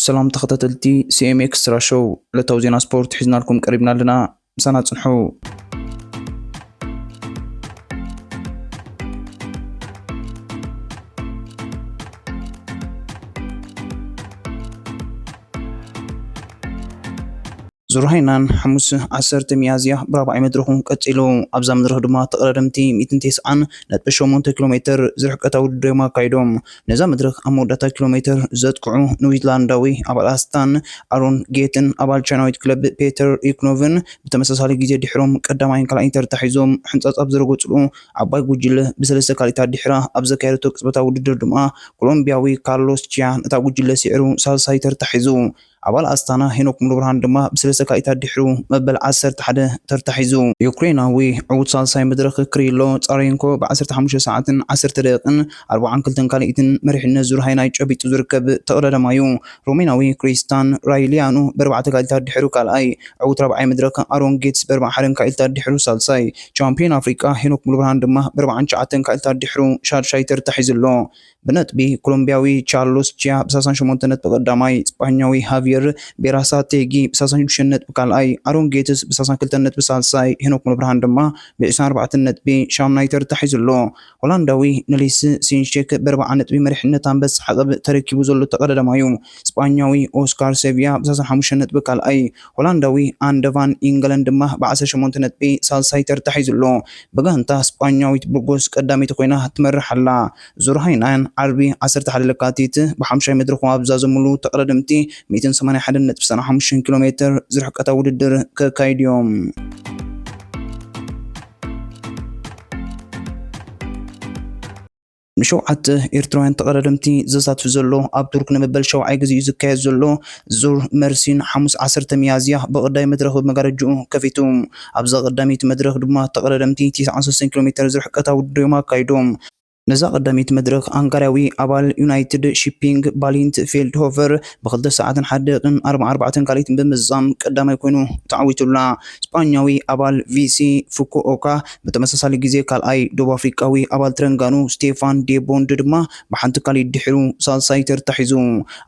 ሰላም ተኸታተልቲ ሲ ኤም ኤክስትራ ሾው፣ ዕለታዊ ዜና ስፖርት ሒዝናልኩም ቀሪብና ኣለና። ምሳና ጽንሑ። ዙር ሃይናን ሓሙስ ዓሰርተ ሚያዝያ ብራብዓይ መድረኹ ቀጺሉ። ኣብዛ መድረኽ ድማ ተቐዳደምቲ ሚእትን ተስዓን ነጥቢ ሸሞንተ ኪሎ ሜትር ዝርሕቀታ ውድድር እዮም ኣካይዶም። ነዛ መድረኽ ኣብ መወዳእታ ኪሎ ሜትር ዘጥቅዑ ኒውዚላንዳዊ ኣባል ኣስታን ኣሮን ጌትን ኣባል ቻይናዊት ክለብ ፔተር ኢክኖቭን ብተመሳሳሊ ግዜ ድሕሮም ቀዳማይን ካልኣይን ተርታ ሒዞም ሕንጻጽ ኣብ ዝረገጹሉ ዓባይ ጉጅለ ብሰለስተ ካልኢታት ድሕራ ኣብ ዘካየደቶ ቅጽበታዊ ውድድር ድማ ኮሎምቢያዊ ካርሎስ ቺያ ነታ ጉጅለ ስዒሩ ሳልሳይ ተርታ ሒዙ። ኣባል ኣስታና ሄኖክ ሙሉብርሃን ድማ ብሰለስተ ካልኢታት ድሕሩ መበል ዓሰርተ ሓደ ተርታ ሒዙ። ዩክሬናዊ ዕዉት ሳልሳይ መድረኽ ክሪሎ ጻሬንኮ ብ ዓሰርተ ሓሙሽተ ሰዓትን ዓሰርተ ደቂቕን ኣርባዓን ክልተን ካልኢትን መሪሕነት ዙር ሃይናይ ጨቢጡ ዝርከብ ተቐዳዳማዩ። ሮሜናዊ ክሪስታን ራይሊያኑ ብ ኣርባዕተ ካልኢታት ድሕሩ ካልኣይ፣ ዕዉት ራብዓይ መድረኽ ኣሮን ጌትስ ብ ኣርባዓን ሓደን ካልኢታት ድሕሩ ሳልሳይ፣ ቻምፒዮን ኣፍሪቃ ሄኖክ ሙሉብርሃን ድማ ብ ኣርባዓን ትሽዓተን ካልኢታት ድሕሩ ሻድሻይ ተርታ ሒዙ ኣሎ። ብነጥቢ ኮሎምቢያዊ ቻርሎስ ቺያ ብ ሰላሳን ሸሞንተን ነጥቢ ቀዳማይ፣ ስጳኛዊ ሃቪየር ቤራሳቴጊ ብ ሰላሳን ሽዱሽተን ነጥቢ ካልኣይ፣ ኣሮን ጌትስ ብ ሰላሳን ክልተን ነጥቢ ሳልሳይ፣ ሄኖክ ሙሉብርሃን ድማ ብ ዕስራን ኣርባዕተን ነጥቢ ሻምናይ ተርታ ሒዙ ኣሎ። ሆላንዳዊ ነሊስ ሲንሼክ ብ ኣርብዓ ነጥቢ መሪሕነት ኣንበሳ ዓቐብ ተረኪቡ ዘሎ ተቐዳዳማዩ። ስጳኛዊ ኦስካር ሴቪያ ብ ሰላሳን ሓሙሽተን ነጥቢ ካልኣይ፣ ሆላንዳዊ ኣንደቫን ኢንግለን ድማ ብ ዓሰርተ ሸሞንተ ነጥቢ ሳልሳይ ተርታ ሒዙ ኣሎ። ብጋንታ ስጳኛዊት ብርጎስ ቀዳመይቲ ኮይና ትመርሕ ኣላ። ዙር ሃይናን ዓርቢ ዓሰርተ ሓደ ለካቲት ብሓሙሻይ መድረኹ ኣብ ዝዛዘምሉ ተቐዳደምቲ ሚእትን ሰማንያን ሓደን ነጥቢ ሰማንያን ሓሙሽተን ኪሎ ሜትር ዝርሕቀታ ውድድር ከካይዱ እዮም። ንሸውዓተ ኤርትራውያን ተቐዳደምቲ ዘሳትፍ ዘሎ ኣብ ቱርክ ንመበል ሸውዓይ ግዜኡ ዝካየድ ዘሎ ዙር መርሲን ሓሙስ ዓሰርተ ሚያዝያ ብቐዳይ መድረኽ መጋረጅኡ ከፊቱ። ኣብዛ ቀዳመይቲ መድረኽ ድማ ተቐዳደምቲ ተስዓን ሰለስተን ኪሎ ሜትር ዝርሕቀታ ውድድር እዮም ኣካይዶም። ነዛ ቀዳመይቲ መድረኽ ሃንጋርያዊ ኣባል ዩናይትድ ሺፒንግ ባሊንት ፌልድሆቨር ብክልተ ሰዓትን ሓደ ደቂቕን ኣርባዓን ኣርባዕተን ካልኢትን ብምዝዛም ቀዳማይ ኮይኑ ተዓዊቱላ። ስጳኛዊ ኣባል ቪሲ ፉኩኦካ ብተመሳሳሊ ግዜ ካልኣይ፣ ደቡብ ኣፍሪቃዊ ኣባል ትረንጋኑ ስቴፋን ዴቦንድ ድማ ብሓንቲ ካልኢት ድሕሩ ሳልሳይ ተርታ ሒዙ።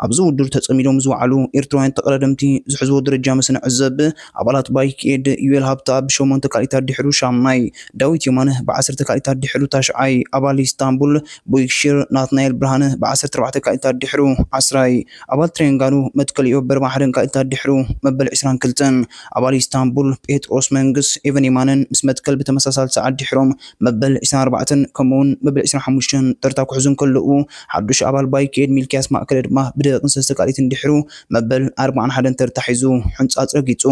ኣብዚ ውድድር ተጸሚዶም ዝወዓሉ ኤርትራውያን ተቐዳደምቲ ዝሕዝዎ ደረጃ ምስ ንዕዘብ፣ ኣባላት ባይክ ኤድ ዩኤል ሃብታ ብሸሞንተ ካልኢታት ድሕሩ ሻምናይ፣ ዳዊት የማነ ብዓሰርተ ካልኢታት ድሕሩ ታሽዓይ፣ ኣባል ኢስታንቡል ቡይክሺር ናትናኤል ብርሃነ ብዓሰርተ ኣርባዕተ ካልኢታት ድሕሩ ዓስራይ፣ ኣባል ትሬንጋኑ መትከል ኢዮብ በርባ ሓደን ካልኢታት ድሕሩ መበል ዕስራን ክልተን፣ ኣባል ኢስታንቡል ጴጥሮስ መንግስ ኤቨን የማነን ምስ መትከል ብተመሳሳሊ ሰዓት ድሕሮም መበል ዕስራን ኣርባዕተን ከምኡውን መበል ዕስራን ሓሙሽተን ተርታ ክሕዙ እንከለዉ፣ ሓዱሽ ኣባል ባይክ ኤድ ሚልክያስ ማእከለ ድማ ብደቂቕን ሰለስተ ካልኢትን ድሕሩ መበል ኣርባዓን ሓደን ተርታ ሒዙ ሕንጻጽ ረጊጹ።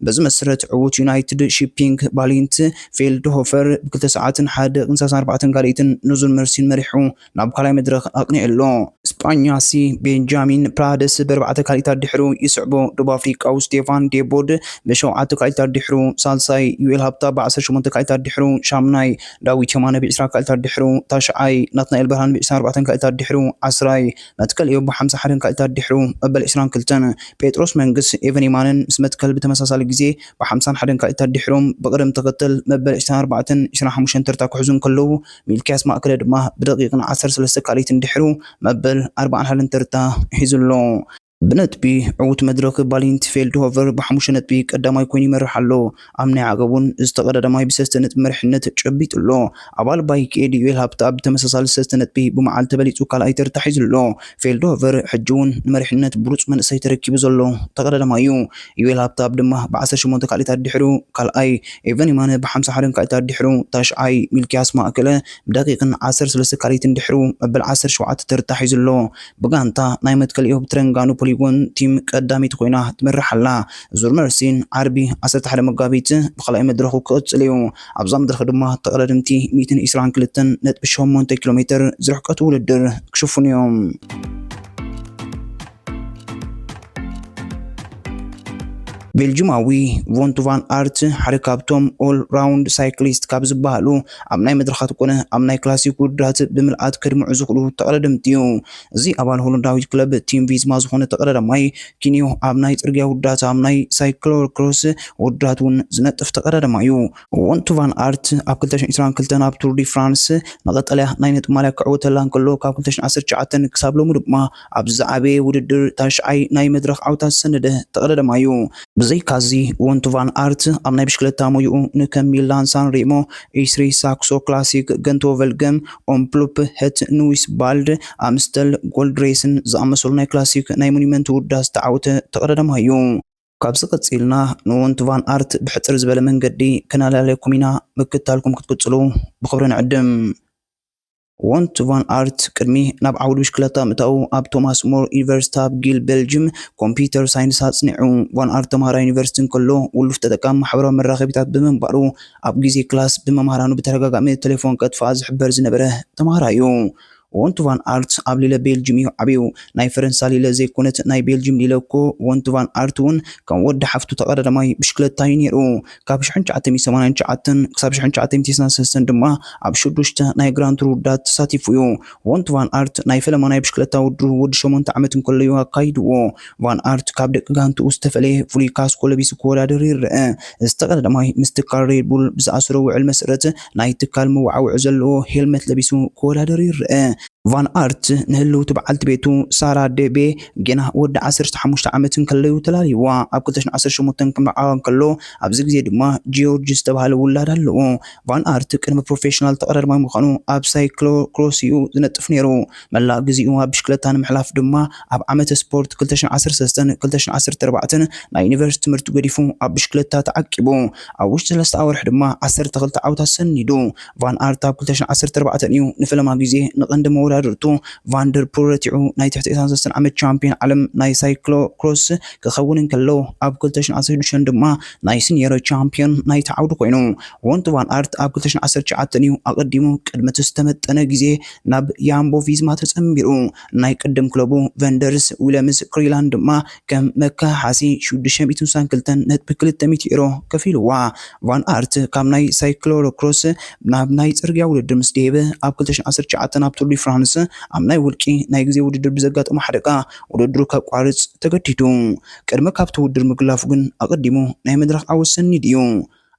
በዚ መሰረት ዕዉት ዩናይትድ ሺፒንግ ባሊንት ፌልድሆፈር ብክልተ ሰዓትን ሓደ ደቂቕን ሰላሳን ኣርባዕተን ካልኢትን ንዙር መርሲን መሪሑ ናብ ካልኣይ መድረኽ ኣቕኒዑ ኣሎ። ስጳኛሲ ቤንጃሚን ፕራደስ ብኣርባዕተ ካልኢታት ድሕሩ ይስዕቦ። ደቡብ ኣፍሪቃዊ ስቴፋን ዴቦድ ብሸውዓተ ካልኢታት ድሕሩ ሳልሳይ፣ ዩኤል ሃብታ ብዓሰርተ ሸሞንተ ካልኢታት ድሕሩ ሻምናይ፣ ዳዊት የማነ ብዕስራ ካልኢታት ድሕሩ ታሽዓይ፣ ናትናኤል ብርሃን ብዕስራን ኣርባዕተን ካልኢታት ድሕሩ ዓስራይ፣ መትከል ኢዮብ ብሓምሳ ሓደን ካልኢታት ድሕሩ መበል ዕስራን ክልተን፣ ጴጥሮስ መንግስ ኤቨን የማነን ምስ መትከል ብተመሳሳሊ ግዜ ብሓምሳን ሓደን ካልኢታት ድሕሮም ብቕደም ተኸተል መበል ዕስራን ኣርባዕተን ዕስራን ሓሙሽተን ተርታ ክሕዙ እንከለዉ፣ ሚልክያስ ማእከለ ድማ ብደቂቕን ዓሰርተ ሰለስተ ካልኢትን ድሕሩ መበል ኣርባዓን ሓደን ተርታ ሒዙ ኣሎ። ብነጥቢ ዕዉት መድረኽ ባሊንት ፌልድሆቨር ብሓሙሽተ ነጥቢ ቀዳማይ ኮይኑ ይመርሕ ኣሎ። ኣብ ናይ ዓቐብ እውን እዚ ተቐዳዳማይ ብሰለስተ ነጥቢ መሪሕነት ጨቢጡ ኣሎ። ኣባል ባይክ ኤድ ዩኤል ሃብታ ብተመሳሳሊ ሰለስተ ነጥቢ ብመዓል ተበሊጹ ካልኣይ ተርታ ሒዙ ኣሎ። ፌልድሆቨር ሕጂ እውን ንመሪሕነት ብሉጽ መንእሰይ ተረኪቡ ዘሎ ተቐዳዳማይ እዩ። ዩኤል ሃብታብ ድማ ብዓሰርተ ሸሞንተ ካልኢታት ድሕሩ ካልኣይ፣ ኤቨን የማነ ብሓምሳ ሓደን ካልኢታት ድሕሩ ታሽዓይ፣ ሚልክያስ ማእከለ ብደቂቕን ዓሰርተ ሰለስተ ካልኢትን ድሕሩ መበል ዓሰርተ ሸውዓተ ተርታ ሒዙ ኣሎ። ብጋንታ ናይ መትከል ኢዮብ ትረንጋኑ ፖሊጎን ቲም ቀዳመይቲ ኮይና ትመርሕ ኣላ። ዙር መርሲን ዓርቢ ዓሰርተ ሓደ መጋቢት ብኻልኣይ መድረኹ ክቕጽል እዩ። ኣብዛ መድረኽ ድማ ተቐዳደምቲ ሚእትን ዕስራን ክልተን ነጥቢ ሸሞንተ ኪሎ ሜትር ዝርሕቀቱ ውድድር ክሽፍኑ እዮም። ቤልጅማዊ ቮንት ቫን ኣርት ሓደ ካብቶም ኦል ራውንድ ሳይክሊስት ካብ ዝበሃሉ፣ ኣብ ናይ መድረኻት ኮነ ኣብ ናይ ክላሲክ ውድድራት ብምልኣት ከድምዑ ዝኽእሉ ተቐዳደምቲ እዩ። እዚ ኣባል ሆላንዳዊት ክለብ ቲም ቪዝማ ዝኾነ ተቐዳዳማይ ኪንዮ ኣብ ናይ ጽርግያ ውድድራት፣ ኣብ ናይ ሳይክሎክሮስ ውድድራት እውን ዝነጥፍ ተቐዳዳማይ እዩ። ቮንት ቫን ኣርት ኣብ ክልተ ሽሕን ዕስራን ክልተን ኣብ ቱር ዲ ፍራንስ መቐጠልያ ናይ ነጥቢ ማልያ ክዕወተላ እንከሎ፣ ካብ ክልተ ሽሕን ዓሰርተ ትሽዓተን ክሳብ ሎሚ ድማ ኣብ ዝዓበየ ውድድር ታሽዓይ ናይ መድረኽ ዓወታት ዝሰነደ ተቐዳዳማይ እዩ። ብዘይካዚ፣ ቮንት ቫን ኣርት ኣብ ናይ ብሽክለታ ሞይኡ ንከም ሚላን ሳን ሬሞ፣ ኢስሪ ሳክሶ ክላሲክ፣ ገንቶ ቨልገም፣ ኦምፕሉፕ፣ ህት ኑዊስ ባልድ፣ ኣምስተል ጎልድ ሬስን ዝኣመሰሉ ናይ ክላሲክ ናይ ሞኒመንት ውድድራት ዝተዓወተ ተቐዳዳማይ እዩ። ካብዚ ቀጺልና ንቮንት ቫን ኣርት ብሕጽር ዝበለ መንገዲ ከነላልየኩም ኢና፣ ምክታልኩም ክትቅጽሉ ብኽብሪ ንዕድም። ቮንት ቫን ኣርት ቅድሚ ናብ ዓውዲ ብሽክለታ ምእታዉ ኣብ ቶማስ ሞር ዩኒቨርሲቲ ኣብ ጊል ቤልጅም ኮምፒውተር ሳይንስ ኣጽኒዑ። ቫን ኣርት ተማሃራይ ዩኒቨርሲቲ እንከሎ ውሉፍ ተጠቃሚ ማሕበራዊ መራኸቢታት ብምንባሩ ኣብ ግዜ ክላስ ብመምህራኑ ብተደጋጋሚ ቴሌፎን ከጥፍኣ ዝሕበር ዝነበረ ተማሃራይ እዩ። ቮንት ቫን ኣርት ኣብ ሊለ ቤልጅም እዩ ዓብዩ። ናይ ፈረንሳ ሊለ ዘይኮነት ናይ ቤልጅም ሊለ እኮ። ቮንት ቫን ኣርት እውን ከም ወዲ ሓፍቱ ተቐዳዳማይ ብሽክለታ እዩ ነይሩ። ካብ ሽሕን ትሽዓተ ሚእትን ሰማንያን ትሽዓተን ክሳብ ሽሕን ትሽዓተ ሚእትን ሰማንያን ሰለስተን ድማ ኣብ ሽዱሽተ ናይ ግራንድ ቱር ውድድራት ተሳቲፉ እዩ። ቮንት ቫን ኣርት ናይ ፈለማ ናይ ብሽክለታ ውድድሩ ወዲ ሸሞንተ ዓመት እንከሎ እዩ ኣካይድዎ። ቫን ኣርት ካብ ደቂ ጋንትኡ ዝተፈለየ ፍሉይ ካስኮ ለቢሱ ክወዳደር ይረአ። እዚ ተቐዳዳማይ ምስ ትካል ሬድ ቡል ብዝኣሰሮ ውዕል መሰረት ናይ ትካል መወዓውዒ ዘለዎ ሄልመት ለቢሱ ክወዳደር ይረአ። ቫን ኣርት ንህልውቲ በዓልቲ ቤቱ ሳራ ደቤ ጌና ወዲ ዓሰርተ ሓሙሽተ ዓመት እንከለዩ ተላልይዋ። ኣብ ክልተ ሽሕን ዓሰርተ ሸሞንተን ክምርዓዋ እንከሎ፣ ኣብዚ ግዜ ድማ ጂዮርጅ ዝተባህለ ውላድ ኣለዎ። ቫን ኣርት ቅድሚ ፕሮፌሽናል ተቐዳዳማይ ምዃኑ ኣብ ሳይክሎ ክሮስ እዩ ዝነጥፍ ነይሩ። መላእ ግዜኡ ኣብ ብሽክለታ ንምሕላፍ ድማ ኣብ ዓመተ ስፖርት ክልተ ሽሕን ዓሰርተ ሰለስተን ክልተ ሽሕን ዓሰርተ ኣርባዕተን ናይ ዩኒቨርሲቲ ትምህርቲ ገዲፉ ኣብ ብሽክለታ ተዓቂቡ። ኣብ ውሽጢ ሰለስተ ኣዋርሕ ድማ ዓሰርተ ክልተ ዓወታት ሰኒዱ። ቫን ኣርት ኣብ ክልተ ሽሕን ዓሰርተ ኣርባዕተን እዩ ንፈለማ ግዜ ንቐንዲ መወዳድርቱ ቫንደር ፑል ረቲዑ ናይ ትሕቲ ዕስራን ሰለስተን ዓመት ቻምፒዮን ዓለም ናይ ሳይክሎ ክሮስ ክኸውን እንከሎ፣ ኣብ ክልተ ሽሕን ዓሰርተ ሽዱሽተን ድማ ናይ ሲኒየር ቻምፒዮን ናይቲ ዓውዲ ኮይኑ። ቮንት ቫን ኣርት ኣብ ክልተ ሽሕን ዓሰርተ ትሽዓተን እዩ ኣቐዲሙ ቅድሚ እቲ ዝተመጠነ ግዜ ናብ ያምቦ ቪዝማ ተጸንቢሩ። ናይ ቅድም ክለቡ ቨንደርስ ዊለምስ ክሪላን ድማ ከም መከሓሲ ሽዱሽተ ሚእትን ስሳን ክልተን ነጥቢ ክልተ ሚእቲ ዩሮ ከፊልዋ። ቫን ኣርት ካብ ናይ ሳይክሎክሮስ ናብ ናይ ጽርግያ ውድድር ምስ ደየበ፣ ኣብ ክልተ ሽሕን ዓሰርተ ትሽዓተን ኣብ ቱር ዲ ፍራንስ ኣብ ናይ ውልቂ ናይ ግዜ ውድድር ብዘጋጠሞ ሓደጋ ውድድሩ ከቋርጽ ተገዲዱ። ቅድሚ ካብቲ ውድድር ምግላፉ ግን ኣቐዲሙ ናይ መድረኽ ዓወት ሰኒዱ እዩ።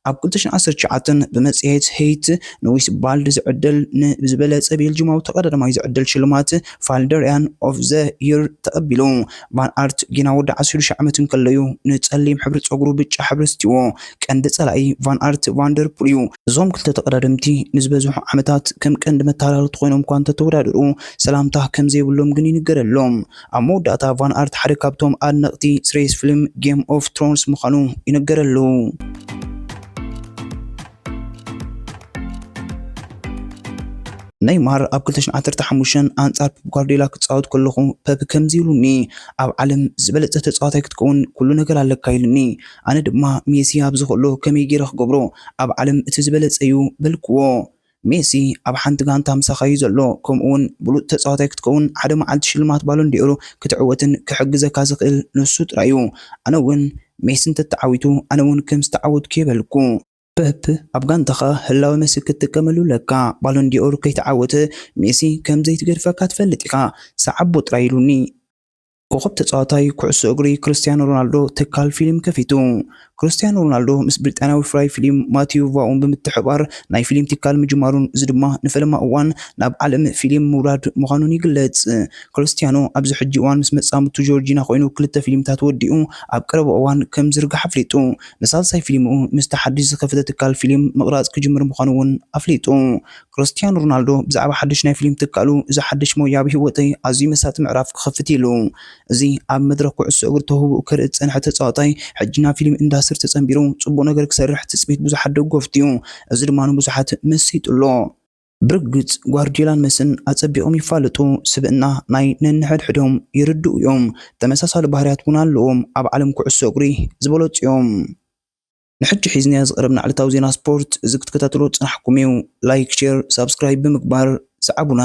ኣብ ክልተ ሽሕን ዓሰርተ ትሽዓተን ብመጽሔት ሄይት ንዊስ ባልድ ዝዕደል ንዝበለጸ ቤልጅማዊ ተቐዳዳማይ ዝዕደል ሽልማት ፋልደርያን ኦፍ ዘ ይር ተቐቢሉ። ቫን ኣርት ጌና ወዲ ዓሰርተ ሽዱሽተ ዓመት እንከለዩ ንጸሊም ሕብሪ ጸጉሩ ብጫ ሕብሪ ኣስትይዎ። ቀንዲ ጸላኢ ቫን ኣርት ቫንደር ፑል እዩ። እዞም ክልተ ተቐዳደምቲ ንዝበዝሑ ዓመታት ከም ቀንዲ መተሓላለኽቲ ኮይኖም እኳ እንተተወዳደሩ፣ ሰላምታ ከም ዘይብሎም ግን ይንገረሎም። ኣብ መወዳእታ ቫን ኣርት ሓደ ካብቶም ኣድነቕቲ ስሬስ ፊልም ጌም ኦፍ ትሮንስ ምዃኑ ይንገረሉ። ኔይማር ኣብ ክልተ ሽሕን ዓሰርተ ሓሙሽተን ኣንጻር ፔፕ ጓርዲዮላ ክጻወት ከለኹ ፔፕ ከምዚ ኢሉኒ፣ "ኣብ ዓለም ዝበለጸ ተጻዋታይ ክትከውን ኩሉ ነገር ኣለካ" ኢሉኒ። ኣነ ድማ ሜሲ ኣብዚ ከሎ ከመይ ገይረ ክገብሮ? ኣብ ዓለም እቲ ዝበለጸ እዩ በልክዎ። ሜሲ ኣብ ሓንቲ ጋንታ ምሳኻ እዩ ዘሎ፣ ከምኡ እውን ብሉጽ ተጻዋታይ ክትከውን ሓደ መዓልቲ ሽልማት ባሎን ዲኦር ክትዕወትን ክሕግዘካ ዝኽእል ንሱ ጥራይ እዩ። ኣነ እውን ሜሲ እንተተዓዊቱ ኣነ እውን ከም ዝተዓወትኩ እየ በልኩ። ፔፕ ኣብ ጋንታኻ ህላወ ሜሲ ክትጥቀመሉ ኣለካ። ባሎን ዲኦር ከይተዓወተ ሜሲ ከም ዘይትገድፈካ ትፈልጥ ኢኻ። ሰዓቦ ጥራይ ኢሉኒ። ኮኸብ ተጻዋታይ ኩዕሶ እግሪ ክርስቲያኖ ሮናልዶ ትካል ፊልም ከፊቱ። ክርስቲያኖ ሮናልዶ ምስ ብሪጣንያዊ ፍራይ ፊልም ማቲዩ ቫውን ብምትሕብባር ናይ ፊልም ትካል ምጅማሩን፣ እዚ ድማ ንፈለማ እዋን ናብ ዓለም ፊልም ምውራድ ምዃኑን ይግለጽ። ክርስቲያኖ ኣብዚ ሕጂ እዋን ምስ መጻምድቱ ጆርጂና ኮይኑ ክልተ ፊልምታት ወዲኡ ኣብ ቀረባ እዋን ከም ዝርጋሕ ኣፍሊጡ። ንሳልሳይ ፊልምኡ ምስቲ ሓድሽ ዝኸፈተ ትካል ፊልም ምቕራጽ ክጅምር ምዃኑ እውን ኣፍሊጡ። ክርስቲያኖ ሮናልዶ ብዛዕባ ሓድሽ ናይ ፊልም ትካሉ፣ "እዚ ሓድሽ ሞያ ኣብ ህይወተይ ኣዝዩ መሳጢ ምዕራፍ ክኸፍት እዩ" ኢሉ። እዚ ኣብ መድረኽ ኩዕሶ እግሪ ተውህቦኡ ከርኢ ዝጸንሐ ተጻዋታይ፣ ሕጂ ናብ ፊልም ኢንዳስትሪ ተጸንቢሩ ጽቡቕ ነገር ክሰርሕ ትጽቢት ብዙሓት ደገፍቱ እዩ። እዚ ድማ ንብዙሓት መሲጡ ኣሎ። ብርግጽ ጓርዲዮላን መሲን ኣጸቢቖም ይፋለጡ። ስብእና ናይ ነንሕድሕዶም ይርድኡ እዮም። ተመሳሳሊ ባህርያት እውን ኣለዎም። ኣብ ዓለም ኩዕሶ እግሪ ዝበለጹ እዮም። ንሕጂ ሒዝናዮ ዝቐረብና ዕለታዊ ዜና ስፖርት እዚ ክትከታተልዎ ዝጸናሕኩም እዩ። ላይክ፣ ሼር፣ ሳብስክራይብ ብምግባር ሰዓቡና።